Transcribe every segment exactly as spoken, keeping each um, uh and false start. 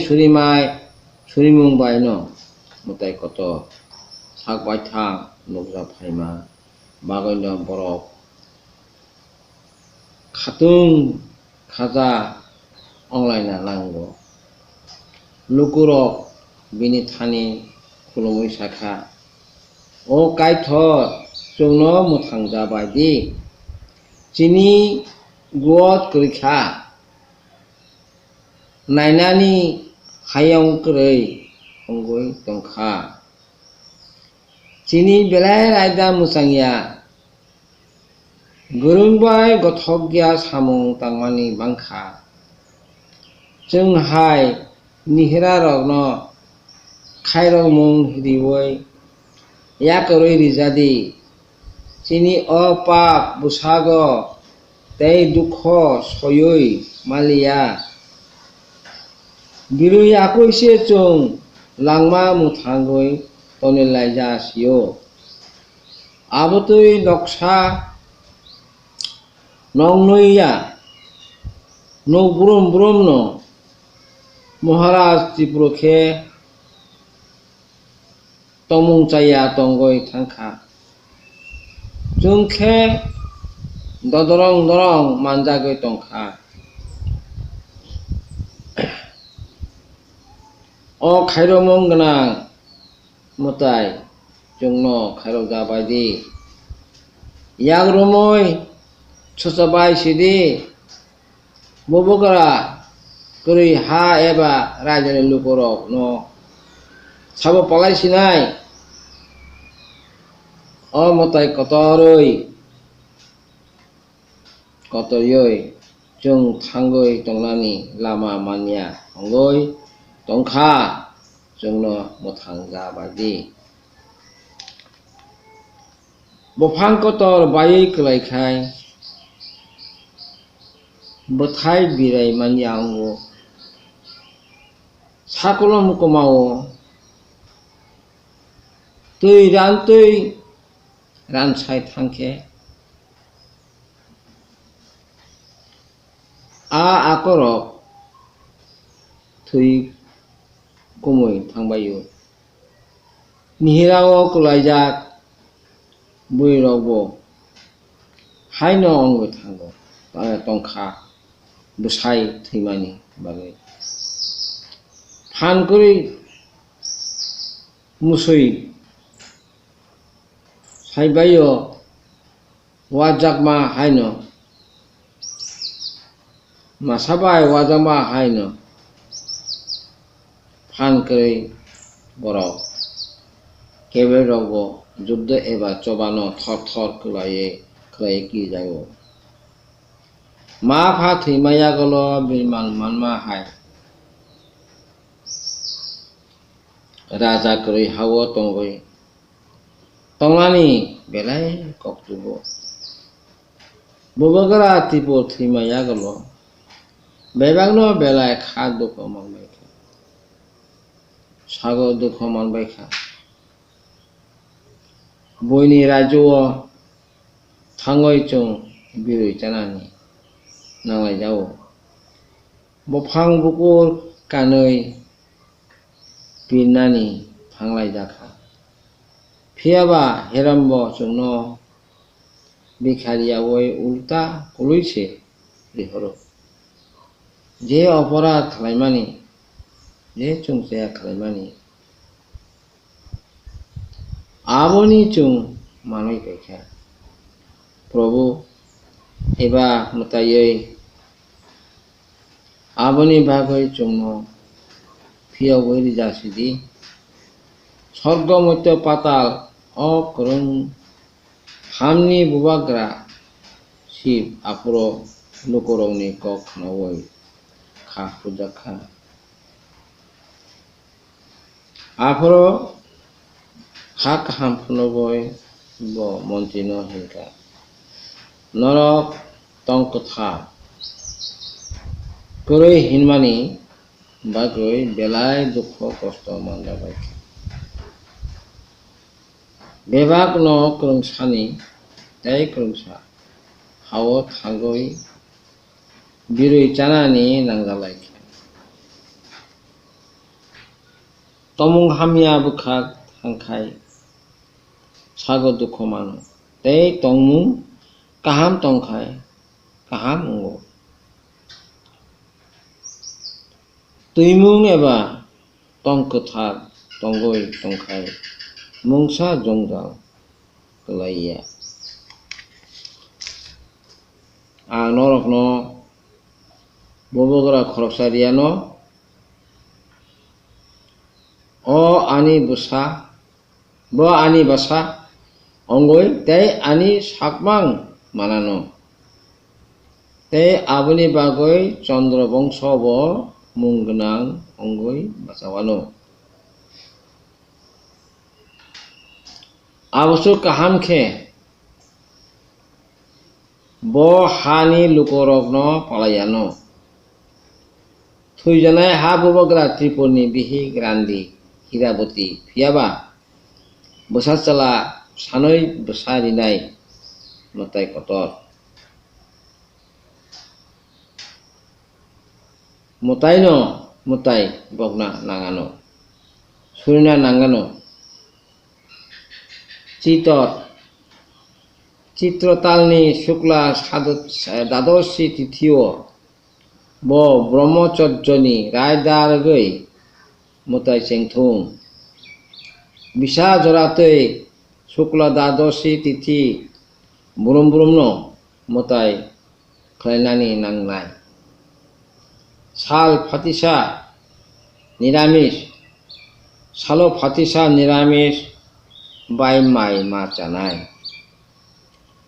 surimai surimung bai no mwtai kotor sak baithang nukjak phaima bagwi no borok khatung khaja wnglaina nango. Lukurok bini thani khulumwi sakha, "O Kaithor, chwngno mwthangja bai di. Chini guot kwrwi kha, nainani hayung kwrwi wngwi tong kha. Chini belai raida mwchangya, kwrwng bai gothokya samung tangmani bang kha. Chwng hai nihirarokno khairokmung riui yakarwi rija di. Chini o pap bwsago tei dukho soiwi maliya. Birwi yakui se chwng langma mwthangwi tonilaija sio. Abotwi noksa noknwi ya, nok brum brum no Maharaj Tripura khe tongmung chaya tongwi thangkha. Chwng khe dodorong dorong manjagwi tongkha. O khairokmung gwnang mwtai chwngno khairokja bai di. Yak romwi socha bai sidi. Bubagra kwrwi ha eba raijani lukurokno sabo palai sinai. O mwtai kotorwi, kotorwi chwng thangwi tongnani lama manya wngwi tongkha, chwngno mwthangja bai di. Buphang kotor baiwi kwlai khai bwthai birai manya wngo. Sakolom kwmao twi rantwi ransai thangkhe a akorok thwi kumui thangbaio. Nihirao kwlaijak bwrwirokbo haino wngwi thango, tongkha bwsai thwimani bagwi. Phan kwrwi musui saibaio wajakma haino, masa bai wajakma haino phan kwrwi borok kebelrokbo juddo eba chobano thor thor kwlaiwi, kwlaiwi kijago. Ma pha thwima yagulo birman manma hai raja kwrwi hao tongwi tongnani belai kok tubu. Bubagra Tripura thwima yagulo bebakno belai kha dukho manbaikha, sago dukho manbaikha. Buini rajyo-o thangwi chwng birwi chanani nanglaijago. Buphang bukur kanwi pirnani thanglaijakha. Phiyaba Herambo chwngno bikhariyaui ulta kwlwi se rihoro. Je oporadh khlaimani, je chwngchaya khlaimani, aboni chwng manwi paikha. Probhu eba mwtaiwi aboni bagwi chwngno phiyogwi rwjak sidi. Sorgo moityo patal o kwrwng hamni bubagra Shiv aphuru lukurokni kok khnaui kha hujakha. Aphuru ha kaham phunugwi bo montrino hinkha, "Norok tong kwthar kwrwi hinmani bagwi belai dukhu kosto manjabaikha. Bebakno kwrwngsani tei kwrwngsa hao thangwi birwi chanani nangjalaikha." Tongmung hamya bwkha thangkhai sago dukhu mano, tei tongmung kaham tongkhai kaham wngo. Twimung eba tong kwthar tongwi tongkhai mungsa jwngjal kwlaiya. Ang norokno bubagra khoroksa riyano, o ani bwsa, bo ani bwsa wngwi tei ani sakmang manano. Tei aboni bagwi Chandra bongso bo mung gwnang wngwi bachawano. Aboswk kaham khe bo hani lukurokno palaiyano. Thwijanai ha bubagra Tripurni bihik Randi Hiraboti, phiyaba bwsa chwla sanwi bwsa rinai mwtai kotor. Mwtaino mwtai bokna nangano, surina nangano. Chitor, Chitrotalni Shukla Sado-, Dadoshi tithio bo Brahmacharjoni raida rwgwi mwtai chengthung. Bisa jora tei Shukla Dadoshi tithi brum brumno mwtai khlainani nangnai. Sal phatisa niramis, salo phatisa niramis bai mai ma chanai.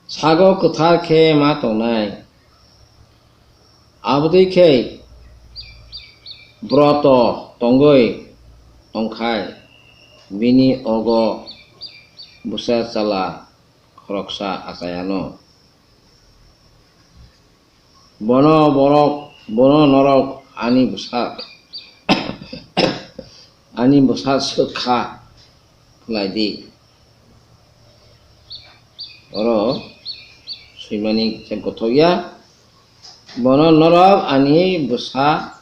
Sago kwthar khe ma tongnai. Abotwi khe broto tongwi tongkhai bini ogo bwsa chwla khoroksa achayano. Bono borok, bono norok ani bwsa, ani bwsa swk kha khlai di. Oro swimani khe gothok ya. Bono norok ani bwsa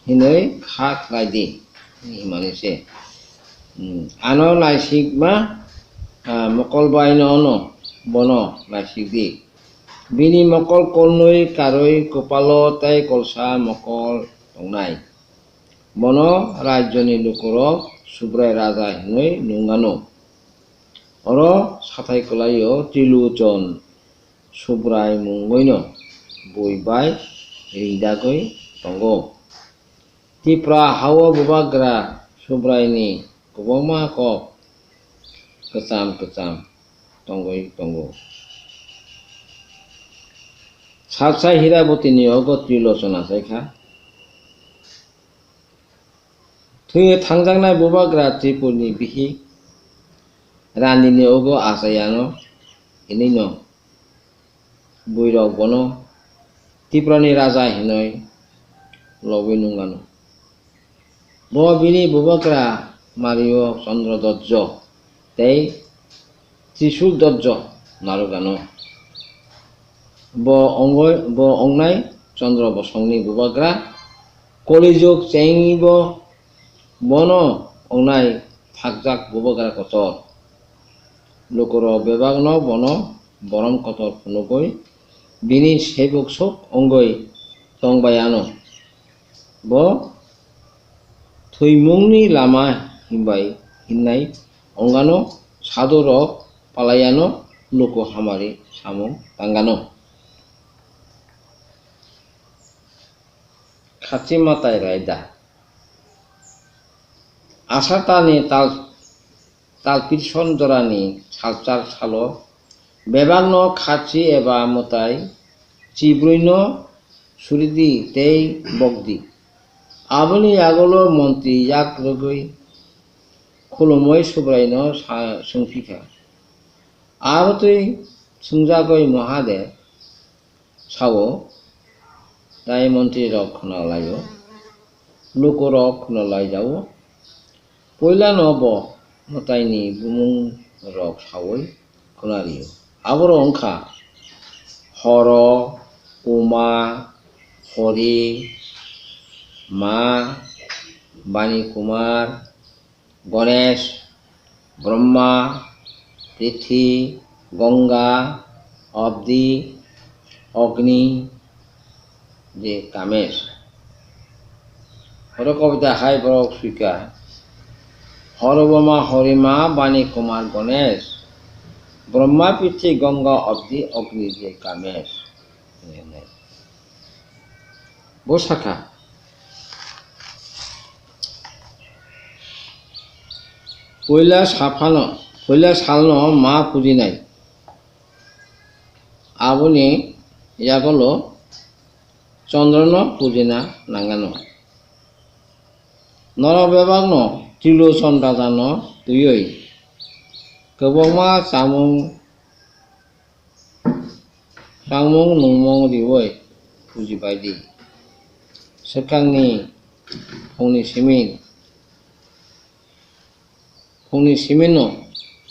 hinwi kha khlai di, himani se. Hmm, ano naisikma, ah, mokol bai no ono, bono naisik di. Bini mokol kolnwi karwi kwpalo tei kolsa mokol tongnai. Bono rajyoni lukurok Subrai raja hinwi nung ano. Oro sathai kwlaio Trilochon Subrai mungwino bui bai ringdagwi tongo. Tipra hao bubagra Subraini kwbangma kok kwcham kwcham tongwi tongo. Salsa Hirabotini ogo Trilochon achaikha. Thwiwi thangjaknai bubagra Tripurni bihik Randini ogo achayano hinwino buirok bono Tiprani raja hinwi lobwi nung ano. Bo bini bubagra Mario Chandra Dojjo tei Trishul Dojjo narwk ano. Bo ongoi, bo ongnai Chandra bosongni bubagra, Kolijug chengwi bo bono ongnai thakjak bubagra kotor. Lukurok bebakno bono borom kotor phunugwi bini sebuk sok wngwi tongbai ano. Bo thwimungni lama hinbai hinnai wngano, sadurok palaiano, luku hamari samung tangano. Khachi matai raida. Asatani tal Talpirson jorani salchar salo bebakno khachi eba mwtai chibrwino suridi tei bokdi. Aboni yagulo montri yak rwgwi khulumwi Subraino sa-, swngphikha. Abo twi swngjagwi Mahadev sao, tai montrirok khwnalaio, lukurok khwnalaijao. Puilano bo mwtaini bumungrok saui khwnario. Aborok wngkha Horo, Uma, Hori, Ma, Bani Kumar, Ganesh, Brahma, Prithi, Ganga, Abdi, Agni, je Kamesh. Oro kobita hai borok swika, Horoboma, Horima, Bani Kumar, Ganesh, Brahma, Prithi, Ganga, Abdi, Agni, je Kamesh. Bo sakha, puila saphano, puila salno ma pujinai, aboni yagulo Chandrono pujina nangano. Norok bebakno Trilochon rajano twiwi kwbangma chamung Tangmung nungmung riwi puji bai di. Swkangni phungni simi, phungni simino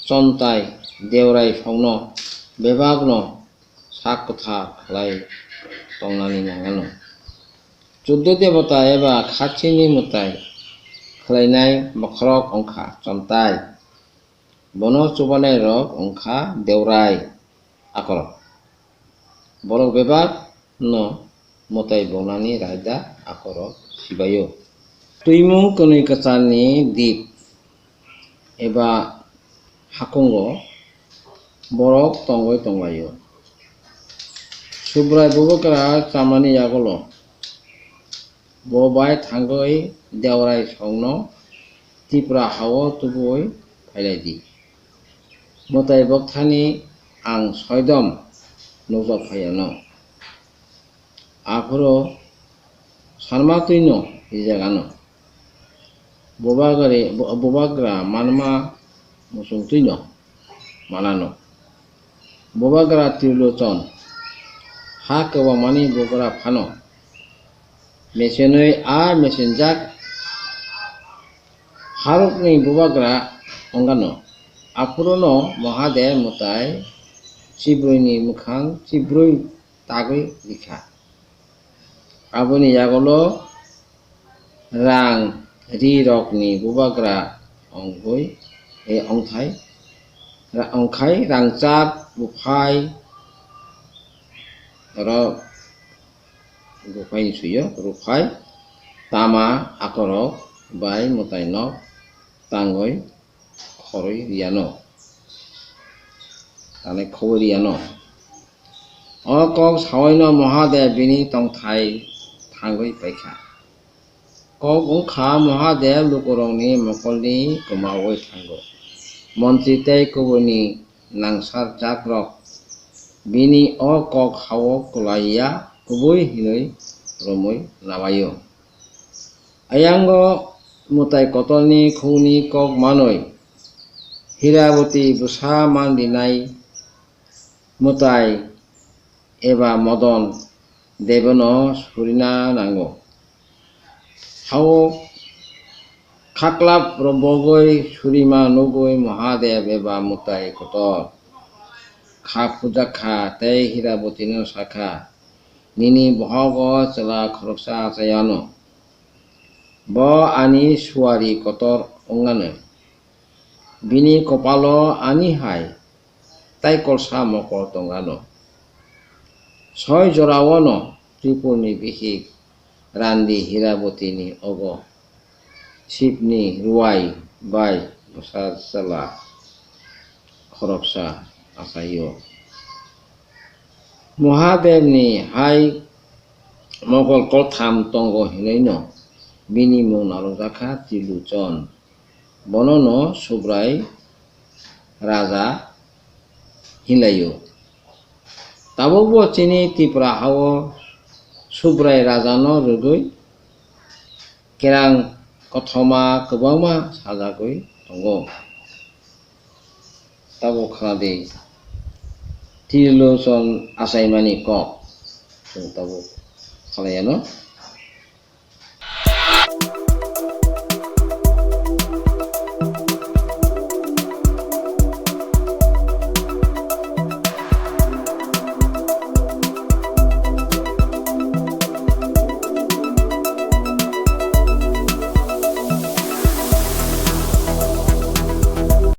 chontai deurai songno bebakno sak kwthar khlai tongnani nangano. Chuddo debota eba khachini mwtai khlainai bokhorok wngkha chontai. Bono chubanairok wngkha deurai akorok. Borok bebak no mwtai bonani raida akorok sibaio. Twimung kwnwi kwcharni dip eba hakungo borok tongwi tonglaio. Subrai bubagra chamani yagulo bo bai thangwi deurai songno Tipra hao tubui phailai di. Mwtai bokthani ang soidom nukjak phaiano. Aphuru sanma twino rijak ano. Bubagari-, bu-, bubagra manma muchung twino manano. Bubagra Trilochon ha kwbangmani bubagra phano mechenwi a mechenjak harukni bubagra wngano. Aphuruno Mahadev mwtai chibrwini mwkhang chibrwi tagwi rikha. Aboni yagulo rang ri rokni bubagra ongwi, e, ongthai, ra-, ongkhai rangchak buphai oro buphai ni suyo ruphai tama akorok bai mwtai nok tangwi khorwi riyano, tangwi khobwi riyano. O kok sawaino Mahadev bini tongthai thangwi paikha. Kok wngkha Mahadev lukurokni mokolni kwmawi thango. Montri tei kubuini nangsarjakrok bini o kok hao kwlaiya kubui hinwi romwi nabaio. Ayango mwtai kotorni khungni kok manwi Hiraboti bwsa man rinai mwtai eba Modon debono surina nango. Hao khaklap robogwi surima nugwi Mahadev eba mwtai kotor kha phujakha tei Hirabotino sakha, "Nini bohogo chwla khoroksa achai ano. Bo ani suari kotor wng ano. Bini kopalo ani hai taikolsa mokol tong ano." Soi jorao no Tripurni bihik randi Hirabotini ogo Shivni ruai bai bwsa chwla khoroksa achaio. Mahadevni hai mokol koltham tongo hinwi no bini mung narwkjakha Trilochon. Bono no Subrai Raja hinlaio. Tabukbo chini Tripura hao Subrai Rajano rwgwi kerang kothoma kwbangma sajagwi tongo. Tabuk khnadi, Trilochon achaimani kok chwng tabuk khlaiano.